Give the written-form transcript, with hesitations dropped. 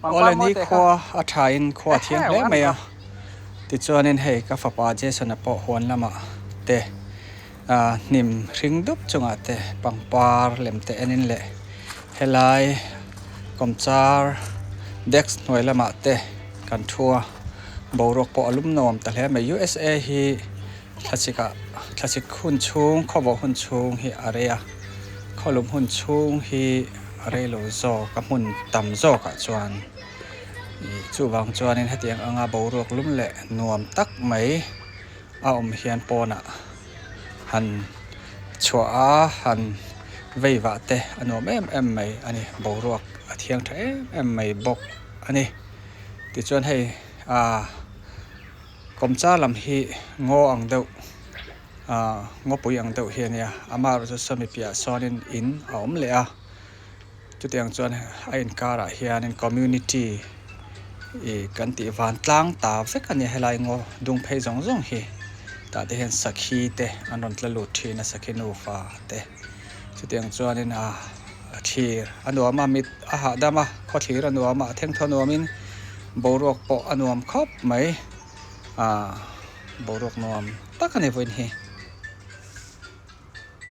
Awle ni khua a thain khua a thiang hle mai a, tichuanin hei ka fapa Jason-a pawh huan lamah te ah hnim hring dup chungah te pangpar lem te enin leh helai kawmchar desk hnuai lamah te kan thu a, boruak pawh a lum nuam ta hle mai. USA hi thlasik ah thlasik hun chhung khawvawh hun chhung hi a rei a, khawlum hun chhung hi a rei lo zawk a hmun tam zawk ah chuan ih chuvang chuanin hetiang anga boruak lum leh nuam tak mai a awm hian pawnah han chhuah a han vei vah te a nuam em em mai a ni boruak a thiang tha em em mai bawk a ni tichuan hei ah. Kawmchar lam hi ngaw ang deuh ahh ngawpui ang deuh hi a nia amaherawhchu sawmi piahah sawnin in a awm leh a chutiang chuan a inkarah hianin community ih kan tih vantlang ta vek a nia helai ngaw dung phei zawng zawng hi tah te hian sakhi te an rawn tla lut thin a sakhi nufa te chutiang chuanin ahh a thlir a nuam a mit a hahdam a khawthlir a nuam a a thengthaw nuamin. Boruak pawh a nuam khawp mai, ah boruak nuam tak a ni vawiin hi.